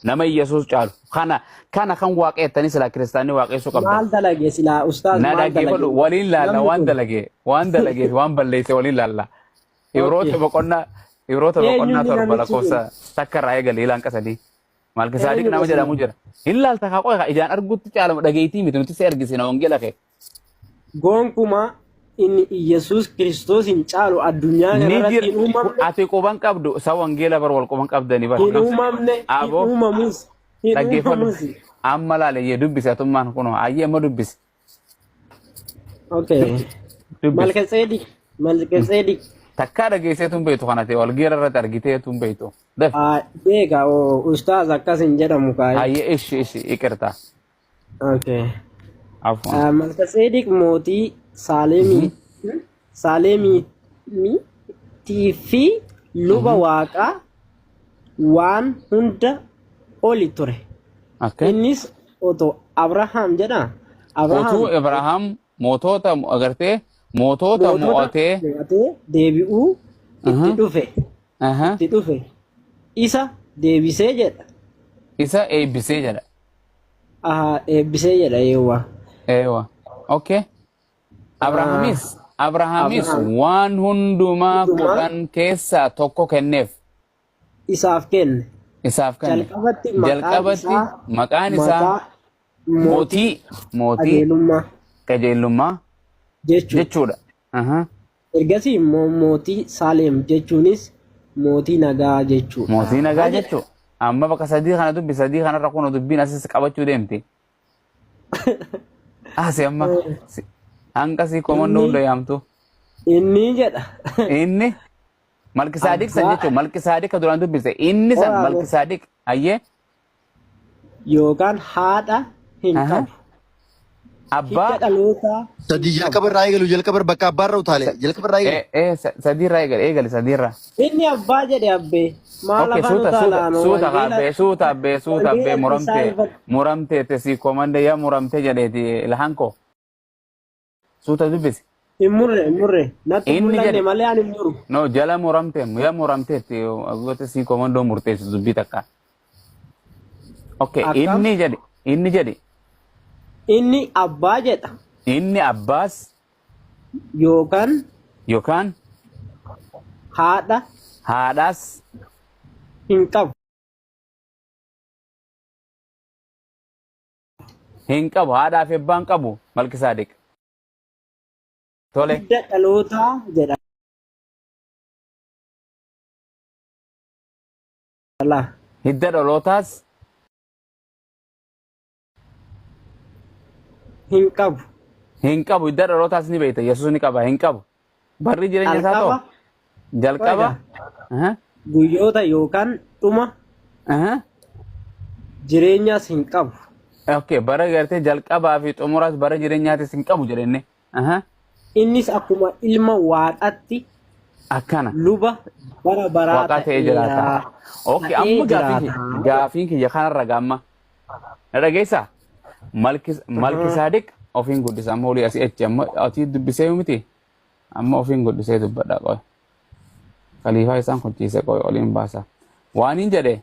Nama Iyyasuus caalu. Kana kana kan waaqeettanii silaa kiristaanni waaqeessuu qabdan. Maal dalage silaa ustaaz Na maal dalage? dhaggeeffadhu waliin laalla Namni waan kun. dalage waan dalagee fi waan balleesse waliin laalla. Ibroota Okay. boqonnaa Ibroota Eenyu boqonnaa inni 7 namichi kun? lakkoofsa takka irraa eegalee ilaan qasadii. Malkisaadiq Eenyu nama gosa jedhamu jira. Hin laalta kaa qoy kaa ijaan argutti caalama dhageeytii miti nuti si argisina wangeela kee. Gonkumaa inni Iyyasuus Kiristoos hin caalu addunyaa Ni kanarratti jira hin uumamne, ati quban qabdu sa wangeela bar wal quban qabdani bar. hin uumamne, hin Aboo uumamus, hin dhaggeeffadhu. uumamus. Amma laale yee dubbisi atummaan kunoo ayyee amma dubbisi. Okay. Dubbisi. Malkatseedik, Malkatseedik. Takkaa dhageesseetu hin beektu kana ta'e walgeera irratti argiteetu hin beektu. Daf. Ah, beeka oo ustaaz akkas hin jedhamu kaayee. Ayyee ishi ishi iqirta. Okay. Afwan. Ah, Malkatseedik mootii Saalemii Saalemii fi luba waaqaa waan hunda oli ture. Okay. Innis otoo Abrahaam jedha. Abrahaam Otuu Ibrahaam mootota agartee mootota mootota mo'atee mo'atee deebi'uu itti dhufe. Itti dhufe. Isa deebisee jedha. Isa eebbisee jedha. Aha, eebbisee jedha eewwa. Eewa. Okay. Abrahaamis Abrahaamis Abrahaam waan hundumaa hundumaa 10 keessaa tokko kenneef. Isaaf kenne. Isaaf kenne. Jalqabatti maqaan Jalqabatti isaa maqaan isaa mataa mootii mootii mootii qajeelummaa qajeelummaa jechuudha. jechuudha. Aha. Ergasii immoo mootii Saaleem jechuunis mootii nagaa jechuudha. Mootii nagaa jedha. jechuudha. Amma bakka sadii kana dubbi sadii kanarra kun dubbiin asis qabachuu deemti. Asi amma hanga si komandoo Inni hunda yaamtu. inni jedha. Inni Malkisaadiq san Abbaa jechuun Malkisaadiq ka duraan dubbise inni san Qoraame Malkisaadiq ayyee yookaan haadha hin qabu. Hidda abbaa dhalootaa Sadii hin qabu. jalqaba irraa eegalu jalqaba irra bakka abbaa irra utaale jalqaba irraa eegalu. Sadii irraa eegali eegali sadii irraa. Inni abbaa jedhe abbee. Maal Okay, afaan suuta suuta utaalaano suuta wangeela abbee suuta abbee suuta abbee wangeela isaa muramtee ifatti. muramtee tesii komande yaa muramtee jedheeti ilhaan koo suuta dubbisi. Hin murre hin murre natti hin Inni mul'anne jedhe malee ani hin muru. No jala muramte yaa muramteetti gote sii komandoo murteessu dubbii takka. Okay, Akkam inni jedhe inni jedhe inni abbaa jedha inni abbaas yookaan yookaan haadha haadhaas hin qabu. Hin qabu haadhaa fi abbaan qabu Malkisaadiq. Tole. Hidda dhalootaa jedha. Laa. Hidda dhalootaas Hin qabu. Hin qabu hidda dhalootaas ni beekta Yesuus ni qaba hin qabu. Barri jireenya isaa ta'u Jalqaba. jalqaba. Qoyga. Guyyoota yookaan dhuma jireenyaas hin qabu. Okay, bara gartee jalqabaa fi xumuraas bara jireenyaatis hin qabu jedhenne. Innis akkuma ilma waaqatti Akkana. luba bara baraa Waaqaa ta'ee jiraata. ta'eera. Okay, Ta'ee amma gaafiin jiraata. gaafiin kiyya kanarra gaamma. Na dhageessaa? Malkisaadiq ofiin guddisa amma olii asii achi amma atii dubbisee miti amma ofiin guddisee dubbadha qoy. Kaliifaa isaan kuchiise qoy oliin baasa. Waan hin jedhe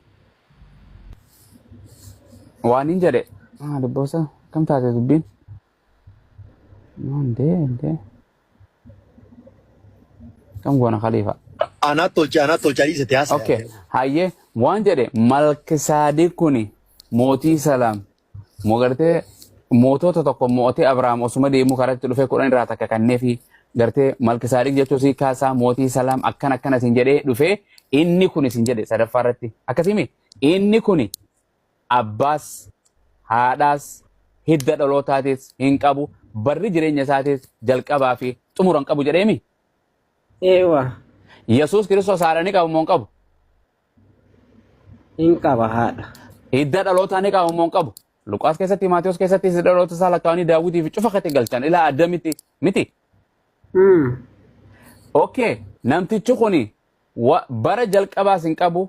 waan hin jedhe dubboosa kam taate dubbiin? Ndee ndee kam goona kaliifa? Anaa tolche anaa tolche adiisa te haasaya. Okay, hayyee waan jedhe Malkisaadiq kuni mootii Salaam moo gartee mootota tokko mo'atee Abrahaam osuma deemuu karatti dhufee 10 irraa takka kanneefi gartee Malkisaadiq jechuun sii kaasaa mootii Salaam akkana akkana isin jedhee dhufee inni kun isin jedhe sadaffaa irratti akkasimi inni kuni abbaas haadhaas hidda dhalootaatis hin qabu barri jireenya isaatis jalqabaa fi xumura hin qabu jedheemi. Eewa. Yesuus Kiristoos haadha ni qaba moo hin qabu? Hin qaba haadha. Hidda dhalootaa ni qaba moo hin qabu? Luqaas keessatti Maatiyos keessatti hidda dhaloota isaa lakkaa'anii Daawwitii fi cufa katti galchan ilaa Addamitti miti. Okay, namtichi kuni bara jalqabaas hin qabu,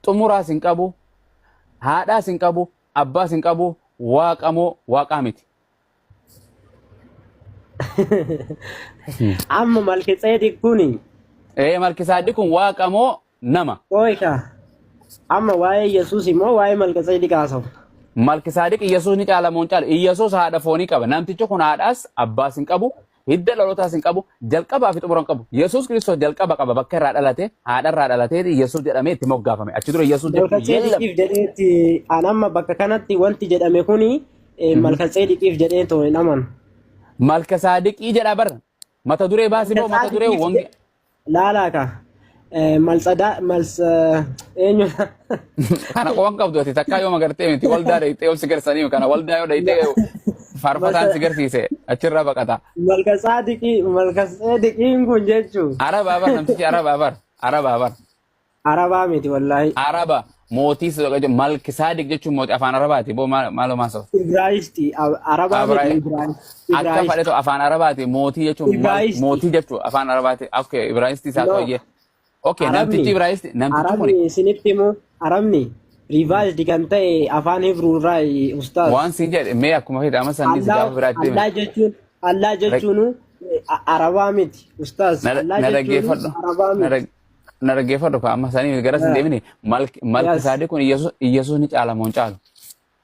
xumuraas hin qabu, haadhaas hin qabu, abbaas hin qabu, waaqa moo waaqaa miti? Amma Malkitseedik kuni Ee Malkisaadiq kun waaqa moo nama? Qoyka. Amma waa'ee Yesuus immoo waa'ee Malkaseediq haasawu. Malkisaadiq Iyyasuus ni caala moo hin caalu? Iyyasuus haadha foonii qaba. Namtichi kun haadhaas abbaas hin qabu, hidda dhalootaas hin qabu, jalqabaa fi xumura hin qabu. Yesuus Kiristoos jalqaba qaba bakka irraa dhalate, haadha irraa dhalatee Yesuus jedhamee itti moggaafame. Achi dura Yesuus jechuun yeellam. Malkaseediqiif jedheetti an amma bakka kanatti wanti jedhame kuni Malkaseediqiif jedhee too hin amanu. Malkisaadiqii jedha bar. Mata duree baasi boo mata duree Malkasaadiqiif wange. Laalaa ka. Malsadaa mals eenyu Kana qoban qabdu ati takkaa yoo magartee miti waldaa dhayxee ol si garsanii kana waldaa yoo dhayxee faarfataan si garsiise achirraa baqata. Malkasaadiqii Malkaseediqiin kun jechuun Arabaa bar namtichi arabaa bar arabaa bar. Arabaa miti wallaahi. Araba mootii Malkisaadiq jechuun mootii afaan Arabaati boo maaloo maasoo. Ibraayisti Arabaa miti Akka Ibraayisti. fadhetu afaan Arabaati mootii jechuun Ibraayisti. mootii jechuun afaan Arabaati. Okay Ibraayisti isaa No. tooyyee. Okay namtichi Ibraayisti namtichi kuni Arabni isinitti himu Arabni revised kan ta'e afaan Hibruu irraa ustaaz. waan siin jedhe mee akkuma fedhe amma sannis Allah gaafa biraatti Allah jechuun Allah jechuun Arabaa miti ustaaz. Na Allah na jechuun dhaggeeffadhu. Arabaa Na miti. na dhaggeeffadhu ka amma sanii garas hin deemine malki saadii kun Iyyasuus ni caala moo hin caalu?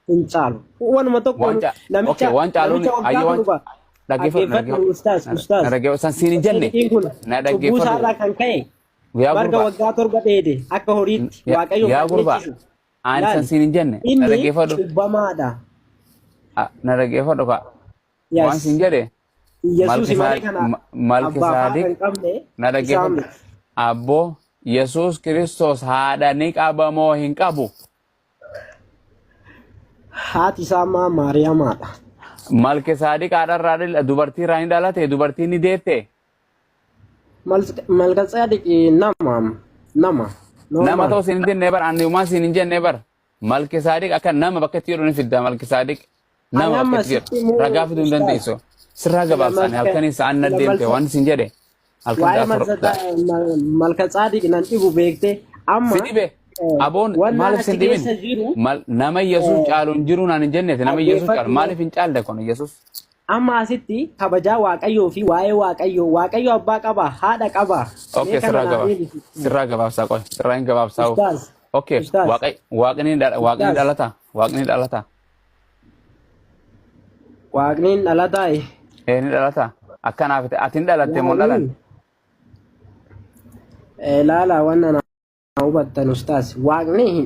Hin caalu. Wanuma tokko Waan namicha okay waan caaluun namicha waggaa ayyee waan torba dhaggeeffadhu na dhaggeeffadhu ustaaz ustaaz. na dhaggeeffadhu san siin hin jenne Sadiqiin kun na cubbuu dhaggeeffadhu isaarraa kan ka'e yaa marga gurbaa waggaa 7 dheede akka horiitti Waaqayyo yaa kan gurbaa nyachisu. ani san Laali siin hin jenne na inni dhaggeeffadhu cubbamaadha. Na dhaggeeffadhu ka waan Yes. siin jedhe Yesuusi malee kana abbaa fi haadha Malkisaadiq hin qabne na isaa dhaggeeffadhu. miti. Abboo Yesuus Kiristoos haadha ni qaba moo hin qabu? Haati isaa maa Maariyaamaadha. Malkisaadiq haadharraa dubartii irraa ni dhalate dubartiin ni deette. Malkisaadiq nama nama Nama normal. ta'uu siin hin jenne bar ani uumaa siin hin jenne bar. Malkisaadiq akka nama bakka itti jedhu ni fidda Malkisaadiq Ani nama bakka amma itti jedhu sitti himuu ragaa fiduu hin ustaaz. dandeessu. Sirraa Sila gabaabsaan malka halkanii sa'aan na sila deemte malka waan siin jedhe halkan waa'ee Malkasaadiq nan dhibu beekte amma Si dhibe aboon wannaan maaliif sin achi dhibin keessa jiru nama Yesuus caalu hin jiru naan hin jenneeti nama Yesuus caalu dhaggeeffadhu maaliif hin caalle kun Yesuus. Amma asitti kabajaa Waaqayyoo fi waa'ee Waaqayyoo Waaqayyo abbaa qaba haadha qaba mee Okay kana sirraa naa gabaab deebisi. sirraa gabaabsaa qoy sirraa hin gabaabsaa. Ustaaz Okay Ustaaz waaqni waaqni Ustaaz dhalata waaqni dhalata Waaqni hin dhalataa ee ni dhalata akkanaaf ati hin dhalatte moo hin dhalanne? Waaqni laala wanna na hubattan ustaaz Waaqni hin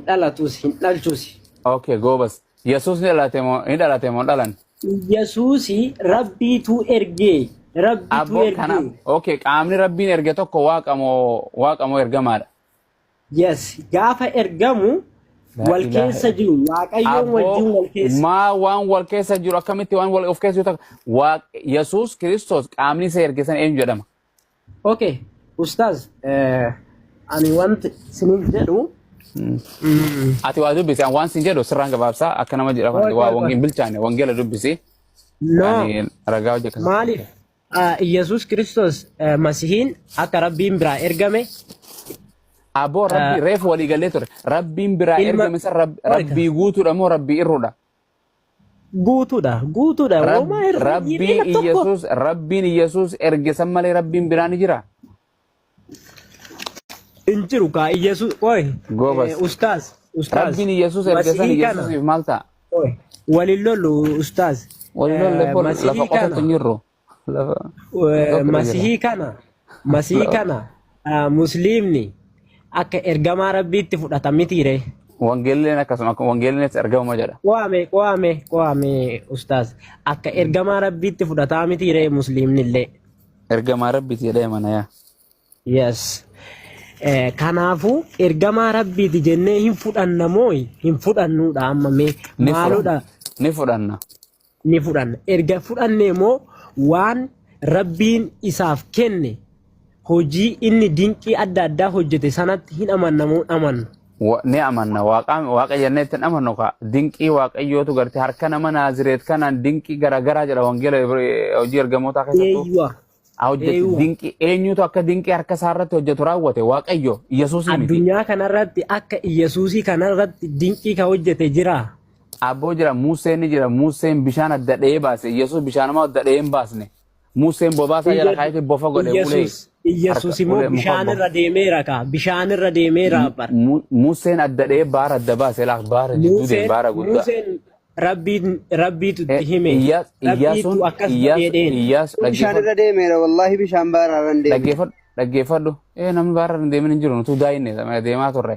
dhalatus hin dhalchus. Okay goobas Yesuus ni dhalate moo ni dhalate moo hin dhalanne? Yesuusi rabbiitu ergee rabbitu Abboo kana ergee. okay qaamni rabbiin erge tokko waaqa moo ergamaadha? Yes gaafa ergamu La wal ilaha keessa jiru Waaqayyoon Abboo wajjin wal keessa. maa waan wal keessa jiru akkamitti waan wal of keessa jiru takka waaq Yesuus Kiristoos qaamni isa erge sana eenyu jedhama? Okay ustaaz ani wanti siniif jedhu Ati waa dubbisi ani waan sin jedhu sirraan gabaabsaa akka nama jedha Qoy, waa qoy, qoy. wangeela bilchaane wangeela dubbisi No ani ragaa hojii akkasii. maaliif Yesuus Kiristoos Masihiin akka Rabbiin biraa ergame Aboo rabbi reefu walii galee ture rabbiin biraa ilma ergame san qoy rabbii guutuudha moo rabbii irruudha? Guutuudha guutuudha homaa Rabbii hir'ina tokko Iyyasuus rabbiin Iyyasuus erge san malee rabbiin biraa ni jira. Hin jiru kaa Iyyasuus qoy Goobas. Ustaaz ustaaz Rabbiin Iyyasuus erge san Masihii kana Iyyasuusiif maal ta'a? qoy walin lollu ustaaz Waliin lolle lafa Masihii qotatu kana hin jirru. Lafa tokko jira. Masihii kana Masihii kana musliimni akka ergamaa rabbiitti fudhata mitiire. Wangeelleen akkasuma wangeelleenis ergamuma jedha. Qo'ame qo'ame qo'ame ustaaz akka ergamaa rabbiitti fudhataa mitiire musliimni illee. Ergamaa rabbiiti jedhee mana yaa. Yes. Kanaafuu ergamaa rabbiiti jennee hin fudhanna moo hin fudhannuudha amma mee Ni maalodha fudhanna. Ni fudhanna. Ni fudhanna. Erga fudhannee immoo waan rabbiin isaaf kenne hojii inni dinqii adda addaa hojjete sanatti hin amanna moo hin amannu? Ni amanna waaqa jennee itti hin amannu kaa dinqii waaqayyootu gartee harka nama naazireet kanaan dinqii garaagaraa jedha wangeela hojii ergamootaa keessattuu. Eeyyuwa. Haa hojjetu Eeyyuwa. dinqii eenyutu akka dinqii harka isaa irratti hojjetu raawwate waaqayyo Yesuusii miti. Addunyaa kanarratti akka Iyyasuusii kanarratti dinqii ka hojjete jiraa? Abboo jira Museen ni jira Museen bishaan adda dha'ee baase Yesuus bishaanuma adda dha'ee hin baasne. Museen bobaasaa jala kaayete bofa godhe ulee Iyyasuus Iyyasuus harka immoo ulee muka bishaan bofa. irra deemeera kaa bishaan irra deemeera bar. Museen adda dha'ee baara adda baase laa baara jidduu deeme Museen baara guddaa. Museen rabbiin rabbiitu itti hime Iyyaasuun rabbiitu akkas Iyyaas jedheen. Iyyaas Bishaan dhaggeeffadhu irra deemeera wallaahi bishaan baaraarra hin deemne. dhaggeeffadhu dhaggeeffadhu. Namni baara hin deemin hin jiru nutu daa'inne deemaa turre.